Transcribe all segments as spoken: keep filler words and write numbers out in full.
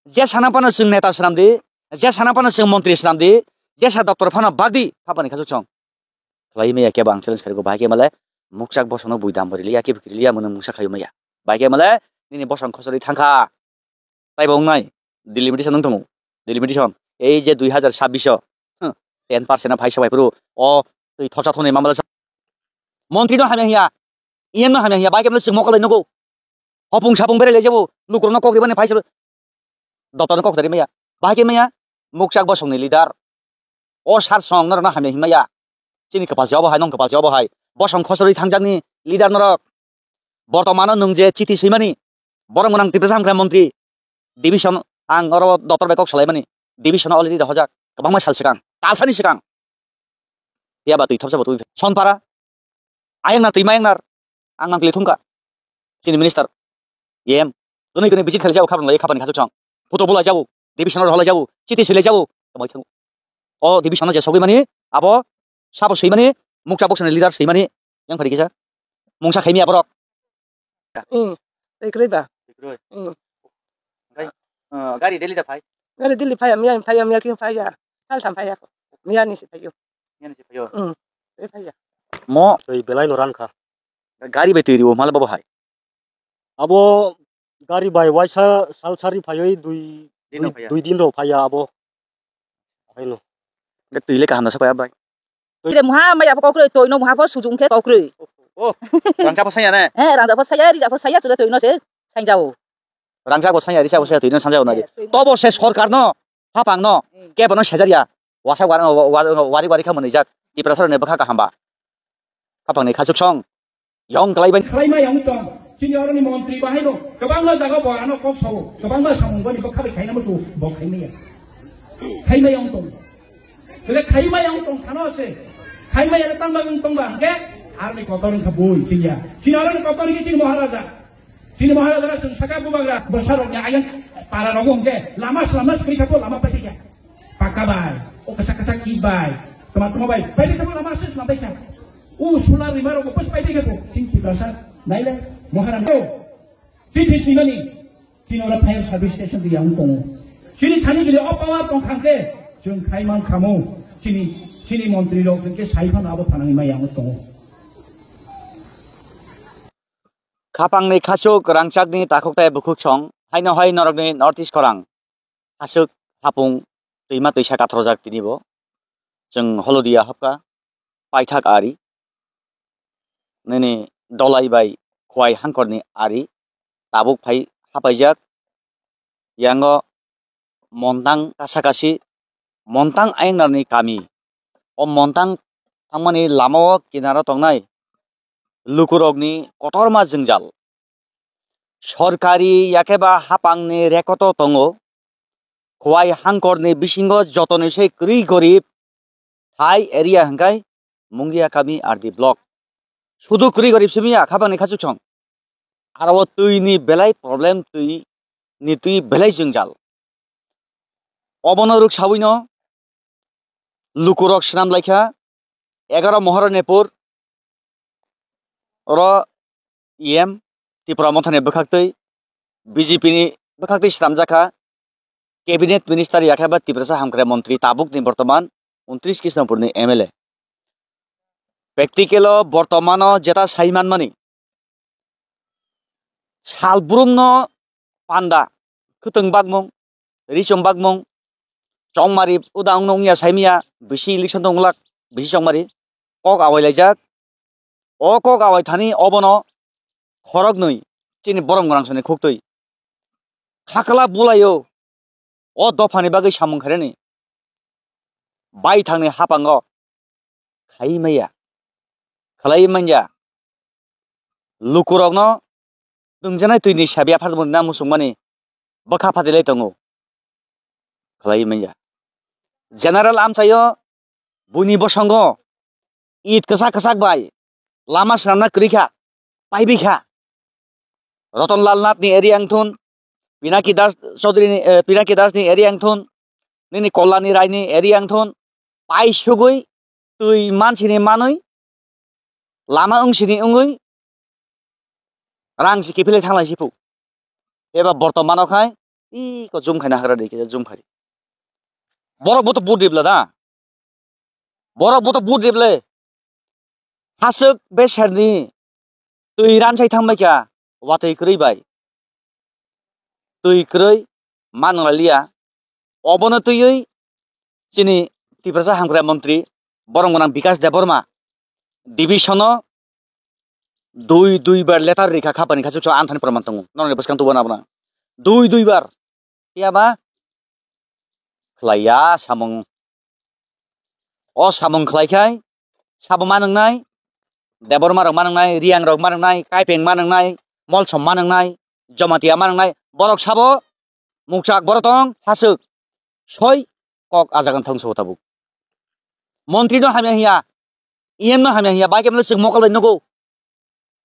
Je sana phano chwng neta swnam di, je sana phano chwng montri swnam di, je sa doptor phano bak di, khapani khasuk song. Khlai maya kebo ang challenge khariko, bahai khe male mukchak bosongno bui dam bo riliya, kebo khe riliya, mono mungsa khaio maya. Bahai khe male nini bosong khosori thangkha. Taibo wngnai, delimitation wng tongo, delimitation. Ei je dui hazar sabbish o, hmm, ten percent no phaisa bai phuru, o twi thopsa thonwi mamala sa-, montri no hamya hiya, E M no hamya hiya, bahai khe male chwng mokol lai nugo. Hopung sapung berai lai jabo, lukurokno kok ribani phaisa doptor no kok dari maya. Bahai khe maya, mukchak bosongni leader. O sar song norokno hamya himaya. Chini kwpal se obo hai, nong kwpal se obo hai. Bosong khosori thangjakni leader norok. Bortomano nwng je chithi swimani, borok mwnang Tiprasa Hamkrai Montri, division ang oro doptor bai kok salaimani, division already rohojak. Kwbangma sal swkang, talsani swkang. Phiya ba twi thopsa bo twi Sonpara. Ayang nar twi mayang nar. Ang nang kle thungka. Chini minister. Yem. Kwnwi kwnwi visit khlai jabo khabang lai khapani khasuk song. Photo bulai jabo. Division rohorlai jabo. Chiti swilai jabo. Tamo thango. O division je sogwi mani abo sabo swimani mukcha boksani leader swimani yang phari kisa. Mungsa khaimi aborok. Hmm. Tei kwrwi ba? Tei kwrwi. Hmm. Okai, ah, gari Delhi da phai? Gari Delhi phai, miya phai, miya khe phai ya. Sal tham phai ya. Miya ni se phai yo. Miya ni se phai yo. Hmm. Tei phai ya. Mo twi belai no ran kha. Gari bai twi riwo mal babo hai. Abo gari bai waisa sal sari phaiwi dui, dino dui, phai ya. Dui din ro phai ya abo. Haino. Twi le kaham na sa phai ya bai. Kire muha mai abo kokroi, toino muha pho sujung khe kokroi. Oh, rangchak pho saya ne? Eh, rangchak pho saya, rijak pho saya, chule toino se sangjao. Rangchak pho saya, rijak pho saya, toino sangjao na. Eh, toino. Tobo se sorkar no, hapang no, hmm, kebo no sejar ya. Wasa war, wa-, wa-, wari wari kha mwnwi jak. Tiprasa ne bwkha kaham ba. Hapang ni khachuk song. Yong kalai bai. Khlaima yang tong. Chini oroni montri bahai no. Kwbangma jaga bo ano kok sao. Kwbangma samung boni bwkha bai khaina mutu bo khaima ya. Khaima yang tong. Tole khaima yang tong thano se. Khaima ya tang ba tong ba ke. Arni kotor wngkha bui chini ya. Chini oroni kotor ni chini Maharaja. Chini Maharaja na sung saka bubagra. Bwsa rok ni ayang para rok hwnkhe. Lama selama sukri khapo lama pai kha. Paka bai, o kasa kasa ki bai, toma toma bai, pai bai lama sis lambai kha. O solar rima rok pos pai bai kha, chini Tiprasa, naile, Maharani. O, titi chini mani, chini ora fire service station di yang tongo. Chini thani bili o power tong khangke, chwng khai man khamo, chini, chini montri rok chwngke sai phano abo phanangni ma yang tongo. Khapangni khasuk rangchakni takhuk tai bukhuk song, haino hai norokni North East khorang. Aswk hapung twima twisa kathrojak tini bo. Chwng Holodia hapkha, paithak ari. Nini Dolai bai Khowai Hangkorni ari tabuk phai hapaijak. Yango Montang kasa kasi, Montang Aingnarni kami. O Montang thangmani lamao kinaro tongnai lukurokni kotorma jwngjal. Sorkari yakeba hapangni rekoto tongo. Khowai Hangkorni bisingo jotoni se kwrwi gorib hai area hwnkhe Mungia kami R D block. Sudu kwrwi gorib simi ya khapangni khachuk song. Aro o twi ni belai problem, twi ni twi belai jwngjal. Obono rwk sawino lukurok swnam laikha egaro Moharanipur oro E M Tipra Mothani bwkhaktwi B J P ni bwkhaktwi swnamjakha cabinet minister yakhe ba Tiprasa hamkrai montri tabukni bortoman untris Krishnapurni M L A. Practical o bortomano jeta sai manmani, salbrumno panda, khwtwng bakmung, richom bakmung, chongmari uda wngno wngya saimya, bisi election tong glak, bisi chongmari, kok awai laijak. O kok awai thani obono khoroknwi chini borom gwnang soni khuktwi. Khakla bulaio, o dophani bagwi samung khairani. Baithangni hapango khai maya, khlai manya. Lukurokno tungjaknai twini sabi aphar mwnna muchungmani bwkha phatilai tongo. Khlai manya. General amchaio buini bosongo it kwchak kwchak bai lama swnamna kwrwi kha, paibi kha. Roton Lal Nath ni area wngthun, Pinaki Das Chaudhary ni, eh, Pinaki Das ni area wngthun, nini Kollani Rai ni area wngthun, pai sugwi twi mansini manwi lama wngsini wngwi rang si kiphilwi thanglai si phu. Eba bortomano khai I ko zoom khaina hagra di, kisa zoom khai. Borok bo to vote ribla da. Borok bo to vote rible. Hasuk beserni twi ransai thangbai kha, watwi kwrwi bai. Twi kwrwi manwlaliya. Obono twiwi chini Tiprasa hamkrai montri borok gwnang Bikas Debbarma division-o dui dui bar letter rikha khapani kha chuksa anthani proman tongo. Norokni bwskang tubo nabna. Dui dui bar. Phiya ba khlaiya samung. O samung khlai khai sabo manwngnai, Debbarma rok manwngnai, Riyang rok manwngnai, Kaipeng manwngnai, Molsom manwngnai, Jamatia manwngnai, borok sabo mukchak borok tong hasuk soi kok ajagan thong so tabuk. Montri no hamya hiya, E M no hamya hiya, bai kemle sing mokol bai nugo.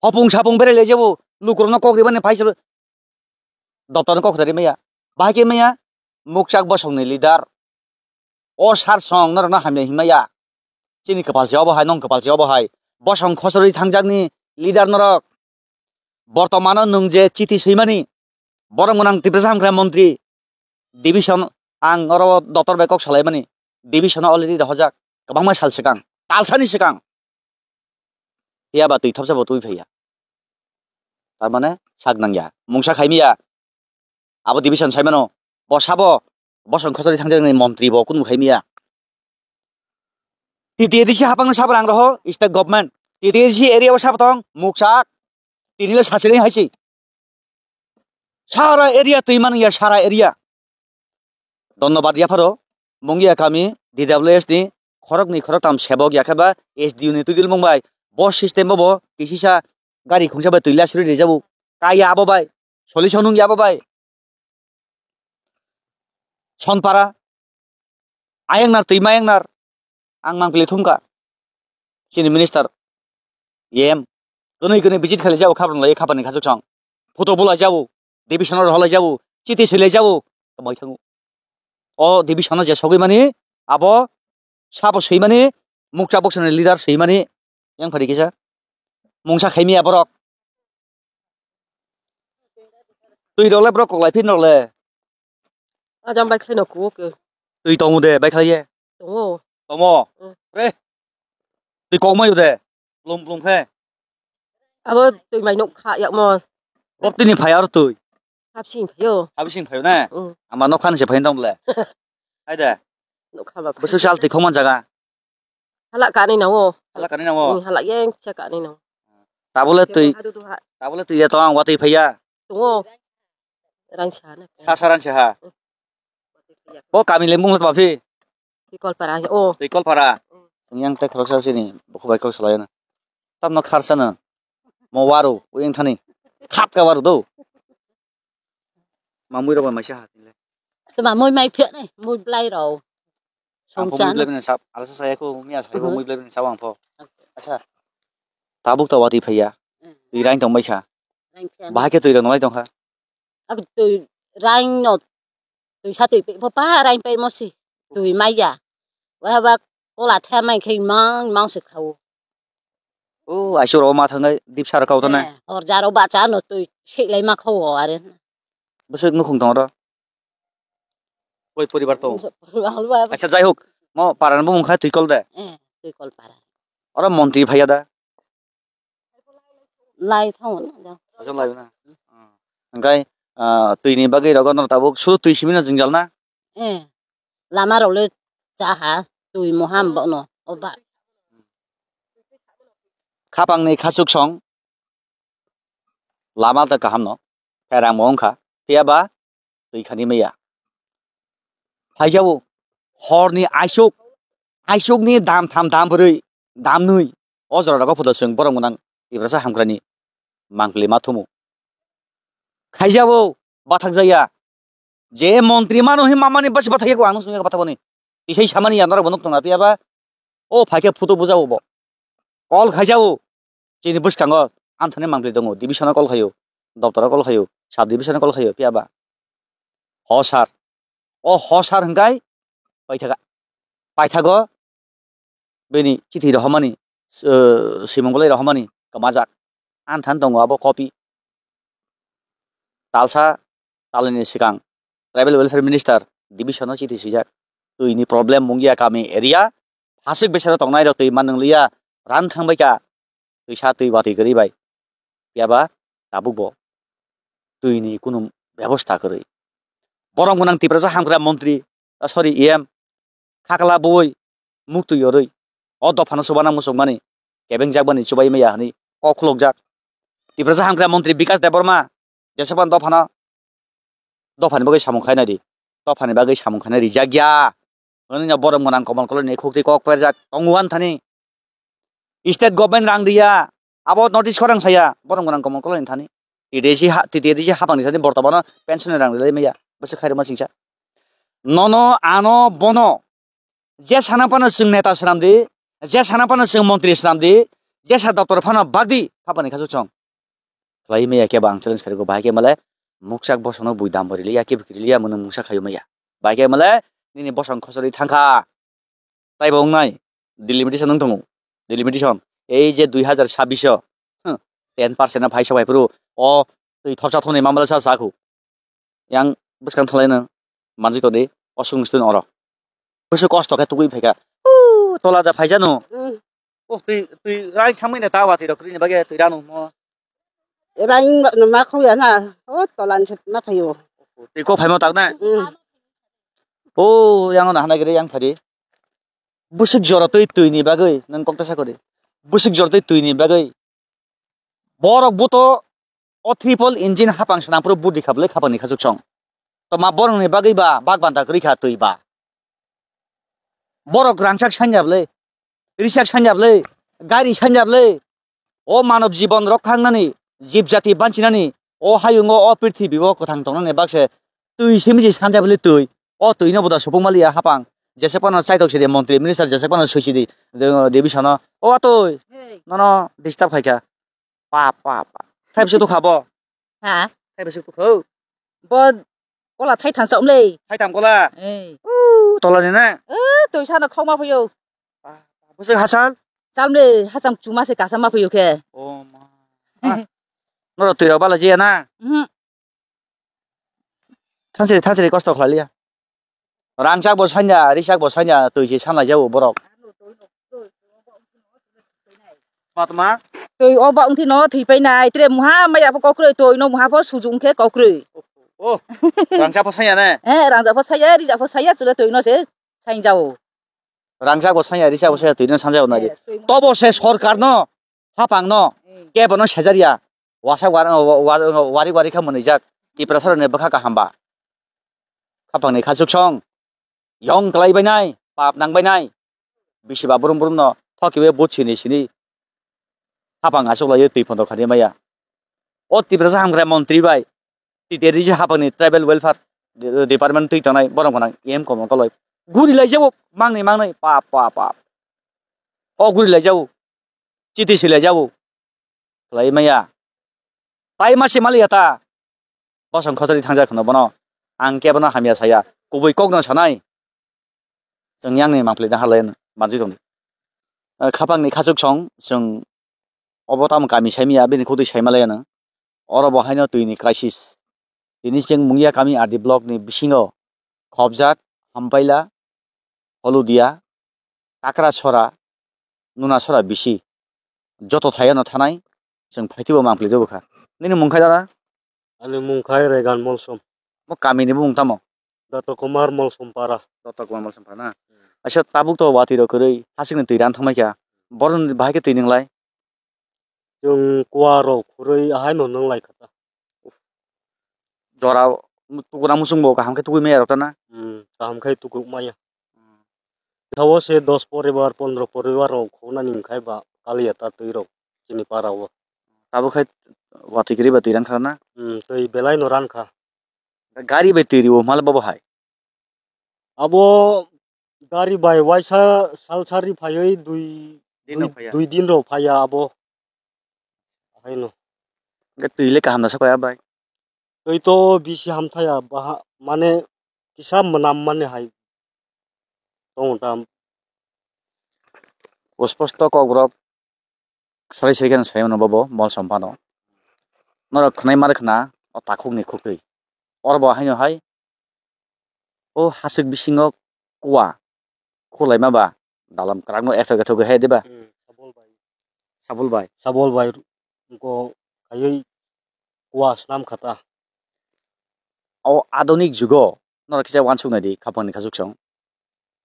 Hopung sapung berai lai jabo, lukurokno kok ribani phaisa doptorno kok kwthari maya. Bahai khe maya, mukchak bosongni leader. O sar song norokno hamya himaya. Chini kwpal se obo hai, nong kwpal se obo hai. Bosong khochorwi thangjakni leader norok. Bortomano nwng je chiti swimani, borok gwnang Tiprasa hamkrai montri, division ang oro doptor bai kok salaimani, division already rohorjak kwbangma sal swkang, talsani swkang. Phiya ba twi thopsa bo twi phaiya. Tar mane sak nangya. Mungsa khaimiya. Abo division saimano. Bo sabo. Bosong khochorwi thangjaknai montri bo kunu khaimiya. T T A D C hapang sabo rang roho state government. T T A D C area o sabo tong mukchak. Tini le sachileng haisi. Sara area twi mani ya sara area. Dhonnobad yapharo, Mungia kami, D W S ni khoroknwi khoroktham sebok yakheba S D U ni twidil mung bai. Bo system bo bo kisisa gari khungsa bai twi lasri rijabo. Kaya abo bai, solution wngya abo bai. Sonpara, ayang nar twi mayang nar, ang mangpili thumka. Chini minister, E M, kwnwi kwnwi visit khalai jabo, khabrang lai khapani khachuk song. Photo bulai jabo, division oro holai jabo, chiti silai jabo, tongbai thango. O division o je sogwi mani, abo sabo swi mani, mukcha boksani leader swi mani, yang phari kisa. Mungsa khaimi aborok. Twi rok le borok koklai phin rok le. Ajam bai khlai no kuo ke. Twi tongo de, bai khlai ye. Tongo. Tomo. Mm. Re. Twi kok mai de. Plum plum khe. Abo twi mai nok kha yak mo. Kop tini phai aro twi. Hapsing phayo. Hapsing phayo na? Mm. Ama nok khan se phai tong le. Hai de. Nok kha ba. Bwswk sal twi khok man jaga. Hala kani na o. Hala kani na o. Mm, hala yang cha kani na o. Tabule twi. Hadu duha. Tabule twi ya to ang watwi phaiya. Tongo. Rang sa na. Sa sa rang sa ha. Mm. O kami le mung ba phi. Tikol para o. Tikol para. Mm. Yang te khorok sa sini. Buku bai khorok salai na. Tam no khar sa na. Mo waru. Uyang thani. Khap ka waru do. Ma mui rok bai maisa ha tinle. Tuma mui mai phiyok nai, mui blai rok. Ang pho mui blai bini sab, alsa saya ko, miya saya ko mui blai bini sab ang pho. Acha. Tabuk ta wati phaiya. Twi rain tong bai kha. Bahai khe twi rok nolai tong kha. Abi twi rain no, twi sa twi pe pho pa rain pe mo si. Twi maiya. Wa ba kola tha mai khe mang mang se khao. O, aisuk rok ma thangnai dipsa rok kau tongnai. Eh, hor jaro bacha no twi seklai ma kho o are. Bwswk nukhung tong oro. Koi poribar tong. Acha, jai hok, mo parani bumung kha Twikol de. Eh, Twikol para. Oro montri phaiya da. Lai thango na da. Acha lai na. Hingkai, ah, twini bagwi rogo no tabuk suru twi simi no jwngjal na. Eh, lama rok le cha ha, twi moham bo no, o ba. Khapang ni khachuk song, lama ta kaham no, pherang mo wngkha, phiya ba twi khani maya. Phaijao, hor ni aisuk, aisuk ni dam tham dam brwi, dam nwi, o jora rogo photo chwng borok gwnang Tiprasa hamkrai ni mangpili ma thumu. Khaijao, bathak jaya, Je montri mano hin mamani basi bathai ko ang sumya bathai boni. Tisai samani ya norok bo nuk tongna piya ba. O phaikhe photo bujao bo. Call khaijao. Chini bwskango anthani mangpli tongo. Division o call khaio. Doptor o call khaio. Sub division o call khaio piya ba. Ho sir. O ho sir hingkai paithaga. Paithago bini chithi rohormani, eh, simung bolai rohormani kwmajak. Anthan tongo abo copy. Talsa talini swkang Tribal Welfare Minister division o chiti swijak. Twi ni problem Mungia kami area, hasik besero tongnai rok twi man nwngliya, ran thangbai ka, twisa twi watwi kwrwi bai. Phiya ba tabuk bo twi ni kunu bebosta kwrwi. Borom gwnang Tiprasa hamkra montri, ah, sorry, E M, khakla bui, muktwi yorwi, o dophano chubana muchungmani, kebeng jakmani chubai maya hwnwi kok khulokjak. Tiprasa hamkra montri Bikas Debbarma, jesakban dophano, dophani bagwi samung khainai di, dophani bagwi samung khainai rijak ya. Hwnwi no borom gwnang Komol Koloi ni khukti kok perjak tongo ani thani. State government rang riya, abo notice khorang saya, borom gwnang Komol Koloi ni thani. T D C ha, T D C hapang ni thani bortomano pension ni rang rilai maya, bwswk khairokma singsa. Nono, ano, bono, je sana phano chwng neta swnam di, je sana phano chwng montri swnam di, je sa doctor phano bak di, hapang ni khasuk chwng. Khlai maya khe ba ang challenge khariko, bahai khe male mukchak bosongno bui dam bo riliya, khe bwkhe riliya, mwnwi mungsa khaio maya. Bahai khe male nini bosong khochorwi thangkha. Tai bo wngnai, delimitation wng tongo. Delimitation. Ei je dui hazar sabbish o, hmm, ten percent no phaisa bai phuru, o twi thopsa thopni mamala sa sakhu. Yang bwskang thalai no manjui todi, o sung student oro. Bwswk kosto khe tugui phaikha. Ooh, tola da phaijano. Mm. Oh, twi, twi rai thangmani ta watwi rok kwrwini bagwi twi rano mo. Raing ma, ma khawya na. O tolan se ma phaio. Twi kok phaima tak na? Mm. O, yang no hana giri yang phadi. Bwswk jora twi twi ni bagwi nang kok ta sakori. Bwswk jora twi twi ni bagwi. Borok buto o triple engine hapang swnam phuru budi khablai khapang ni khachuk song. To ma borok ni bagwi ba bak banta kwrwi kha twi ba. Borok rangchak sanya bwle, risak sanya bwle, gari sanya bwle. O manob jibon rok thangnani, jib jati banchinani, o hayungo, o prithibi o kwthang tongnani bakse twi simi ji sanja bwle twi. O twi no boda supung maliya hapang. Jese pano chaitok sidi montri minister jese pano sui sidi, de-, division o. O atoi, hey, nono disturb khaikha. Pa, pa, pa. Thai bwswk tukha bo? Ha? Thai bwswk tukha o? Bo kola thai thansa umle. Thai tham kola? Ei. U, tola ni na? Eh, twi sana khokma phaio. Pa, pa. Bwswk hasal? Chamle, hacham chuma se kasa ma phaio khe. O ma. Ah. Noro twi rok bala jiya na? Mhm. Thansiri, thansiri kosto khlai liya. Rangchak bo sanya, risak bo sanya, twi se sanlai jago borok. Matma? Twi o ba wngthi no thwi painai, tre muha maya pho kokroi, twi no muha pho suju wngkhe kokroi. Oh, rangchak pho sanya ne? Eh, rangchak pho saya, rijak pho saya, chwla twi no se saingjao. Rangchak bo sanya, risak bo sanya, twi no sanjao nai. Eh, twi mo- Tobo se sorkar no, hapang no, hmm, kebo no sejaria. Wasa war-, wa-, wa-, wari wari kha mwnwijak. Tiprasa rokni bwkha kaham ba? Khapang ni khachuk song. Yong kwlai bainai, pap nang bainai. Bisi ba brum brum no thokiwi but sini sini. Hapang achuk laiwi twi phondo khani maya. O Tiprasa hamkrai montri bai. Titeri je hapang ni tribal welfare department twi tongnai borok gwnang E M Komol Koloi. Guri lai jabo mangni mangnai pap pap pap. O guri lai jabo. Chiti silai jabo. Khlai maya. Tai ma se maliya ta. Bosong khotori thangjak khno bono. Ang kebono hamya saya. Kubui kokno sanai. Chwng yang ni mangpili na halai manjui tongdi. Eh, khapang ni khachuk song, chwng obo tamo kami saimaya, bini khutui saimalai ano. Oro bo haino twi ni crisis. Tini chwng Mungia kami R D block ni bisingo Khobjak, Hampaila, Holudia, Kakrasora, Nunasora bisi. Joto thai ano thanai, chwng phaitwibo mangpili do bwkha. Nini mung khai dara? Ani mung khai Regan Molsom. Bo kami ni bumung tamo? Dato Kumar Molsom para. Dato Kumar Molsom para na? Hmm. Aisa tabuk to watwi rok kwrwi, hasik ni twi ran thangmai kha. Borok ni bahai khe twi nwnglai? Chwng kuwa rok khurui ahai no nwnglai kha ta. Jora tugra muchung bo kaham khe tugui maya rok ta na? Hmm, kaham khe tugruk maya. Hmm. Thawo se dos poribar, pondro poribar rok khoknani wngkhai ba kaliya ta twi rok chini para o. Tabuk khai watwi kwrwi ba twi ran kha na? Hmm, twi belai no ran kha. Gari bai twi riwo hwnba le bobo hai? Abo gari bai waisa sal sari phaiwi dui, Din dui, rok phaiya? Dui din rok phaiya abo. Haino. Hwnkhe twi le kaham nasa kaya bai? Twi to bisi hamthaya baha, mane kisa mwnam mani hai tongo ta. Osposto kok borok. Sarai sarai kheno sai mano bobo Molsom phano. Norok khwnai ma rwkhna o takhuk ni khuk twi. Oro bo haino hai O haswk bisingo kua khulaima ba dalam kwrangno ethok ethok khe diba? Hmm, Sabol bai. Sabol bai. Sabol bai ko khaiwi kua swnam kha ta. O adunik jugo norok kisa uansuk nai di, khapangni khasuk song.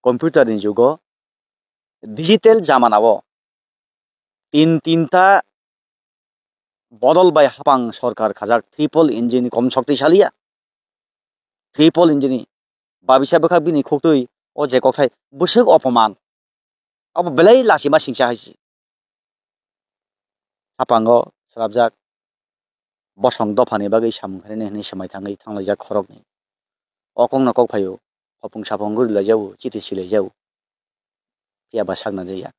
Computer ni jugo, digital jamana o tin tinta bodol bai hapang sorkar khajak, triple engine kom shokti saliya. Triple engine ni babisa bwkha bini khuktwi o je kokthai bwswk opoman. Abo belai lachima singcha hai se. Hapango swrapjak bosong dophani bagwi samung khainani hwnwi swmai thangwi thanglaijak khoroknwi. O kokno kok phaio, hopung sapung gurilaijao, chiti silaijao. Phiya ba sakna jaya.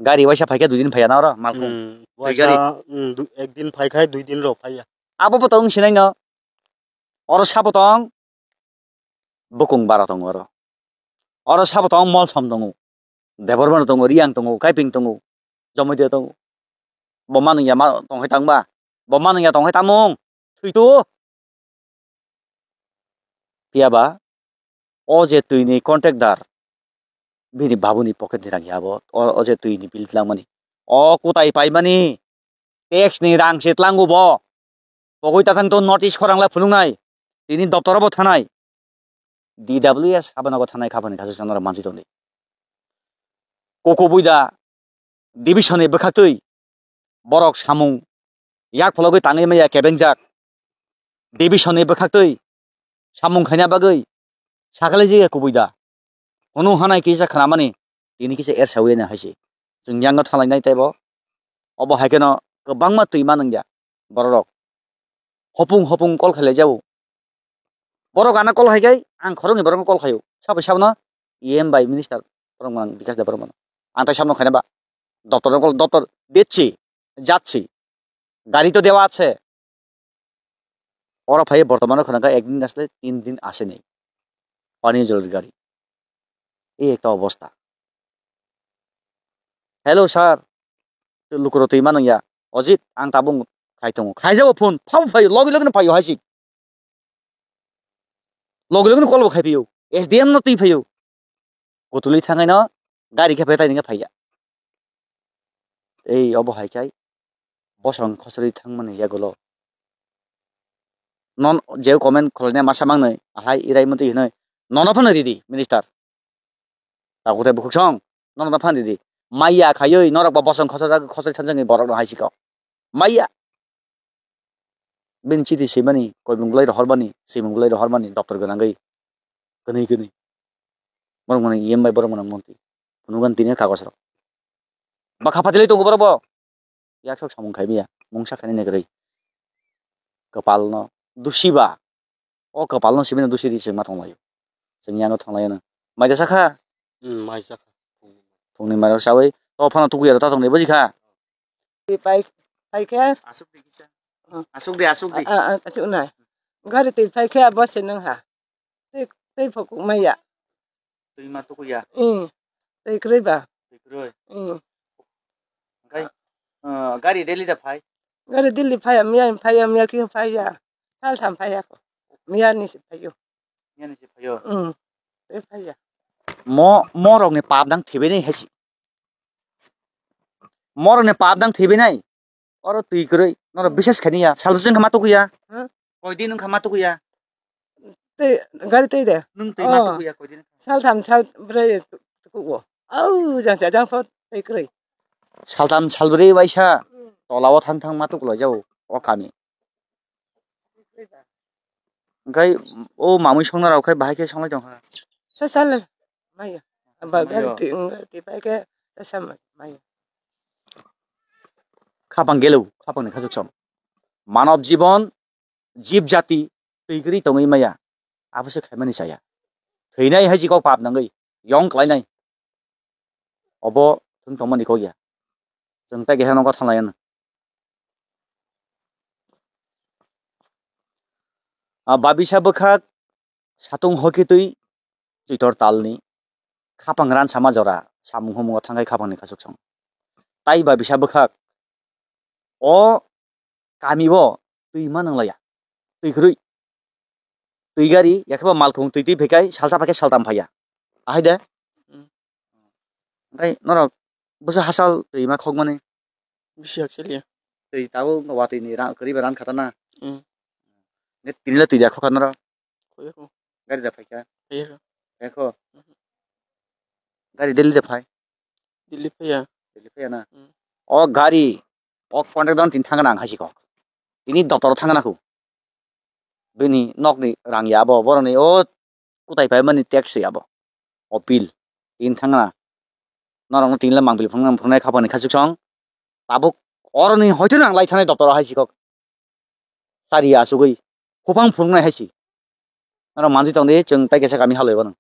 Gari waisa phaikhe dui din phaiya na oro, malkhung. Hmm, Dui waisa, gari. Hmm, du-, ek din phaikhai dui din rok phaiya. Abo bo tong sinai no. Oro sabo tong, bukung bara tongo oro. Oro sabo tong, Molsom tongo, Debbarma tongo, Riyang tongo, Kaiping tongo, Jomoidia tongo. Bo manung ya ma tong hai tang ba? Bo manung ya tong hai tamung? Thwi tu. Phiya ba, o je twi ni contractor, bini babuni pocket ni rang ya bo, o, o je twi ni bill tlangmani. O kutai paimani, tax ni rang se tlango bo. Pogwi ta thang to notice khorang la phunuknai. Tini doptor bo thanai. D W S habana go thanai khapani khasuk sanara mansi tongdi. Koko buida division ni bwkhaktwi borok samung yak phologwi tangwi maya kebengjak. Division ni bwkhaktwi samung khaina bagwi sakalaijak ya kubui da. Hunu hanai kisa khnamani tini kisa ersawi no hai se. Chwng yango thanglainai teibo. Obo hai kheno kwbangma twi manwng ya bororok. Hopung hopung kol khailai jao. Borok ano kol hai khai ang khoroknwi borokno kol khaio. Sabai sabono E M bai minister borok mang Bikash Debbarma no. Ang tai sabono khaina ba. Doptor no kol, doptor dicchi, jacchi. গাড়ি তো দেওয়া আছে। Oro phai bortomano khwnakha ek din asle tin din aseni. Pani jolor gari. Ei ekta obosta. Hello sir. Lukuro twi manung ya. Ojit ang tabung khai tongo. Khai jabo phone. Phabo phaio. Logi logi no phaio hai si. Logi logi no call bo khai phaio. S D M no twi phaio. Kutuli thangai no gari khe petai ningkhe phaiya. Ei obo hai khai bosong khosori thangmani yagulo. Non je comment khwlainai masa mangnwi ahai irai mantwi hinoi nono phano ridi minister. Takhuk tei bukhuk song nono phano ridi. Maya khaioi norok bo bosong khosori khosori thangjani borok no hai sikok. Maya. Bini chiti swimani, koimung bolai rohormani, swimung bolai rohormani, doptor gwnangwi kwnwi kwnwi. Borok mwnang E M bai borok mwnang montri. Phunukgani tini kagoj rok. Bwkha phatilai tongo borok bo. Yaksok samung khai maya, mungsa khainani kwrwi. Kwpalno dusiba. O kwpalno sibino dusiri chwng ma thanglaio. Chwng yano thanglaiyano. Maida sakha? Hmm, mai sakha. Phungni mairok chawi. To phano tukuya ta tongni bujikha. Twi pai, pai khe? Asuk di kisa. Hmm. Asuk di, asuk di. A, a, a, asuk nai. Gari twi pai khe abo se nung ha. Twi, twi phokuk maya. Twi ma tukuya. Hmm. Twi kwrwi ba. Twi kwrwi. Hmm. Hwnkhe, ah, gari Delhi da phai? Gari Delhi phai, miya phai, miya khe phai ya. Sal tham phai ya. Miya ni se phai yo. Miya ni se phai yo. Hmm. Twi phai ya. Mo, mo rok ni pap dang thibai nai hai si. Morokni pap dang thwibai nai. Oro twi kwrwi. Norok bises khaini ya. Sal bwswk wngkha ma tukuya. Hmm? Koi din wngkha ma tukuya. Tei gari tei de. Nwng twi ma tukuya koi din. Sal tham sal brwi tukugo. Au jang sa jang pho tei kwrwi. Sal tham sal brwi waisa. Hmm. Tola o thang thang ma tukulai jao. O kami. Hwnkhe o mamui songna rok khe bahai khe songlai tongkha. Sasal maya. Ba Mayo. Gari ti, gari ti pai khe sasal maya. Khapang gelo, khapang ni khasuk song. Manob jibon, jib jati, twi kwrwi tongwi maya. Abo se khaimani chaya. Thwinai hai si kok pap nangwi, yong klainai. Obo thung tongmani kok ya. Chwng tai keha nogo thanglai ano. A babisa bwkhak satung hoki twi twitor talni khapang ran sama jora samung humung o thangkhai khapangni khasuk song. Tai babisa bwkhak o kami o twi ma nang laya, twi kwrwi. twi gari, yakhe bo malkhung twi twi phaikai, salsa phaikai saltam phaiya. Ahai de? Hmm. Omohai norok bwsa hachal twi ma khokmani? Bisi hakchaliya. Twi tabuk watwi ni ra-, kwrwi ba ran khatana? Hmm. Nge tini le twi da khokha norok? Khoyakho. Gari da phaikha? Phaiya. Phaiya kho? Mhm. Gari Delhi da phai? Delhi phaiya. Delhi phaiya na? Hmm. O gari, o contract don tin thangna ang hai si kok. Tini doptor thangna khu. Bini nokni rang ya abo, boroni o kutai pai mani tax ya abo. O bill. Tin thangna. Norokno tin le mangpili phunuknai, phunuknai khapani khachuk song. Tabuk oroni hoito nang lai thanai doptor hai si kok. Sari asugui. Khopang phunuknai hai si. Norok manjui tong di, chwng tai kaisa kami haloi bono.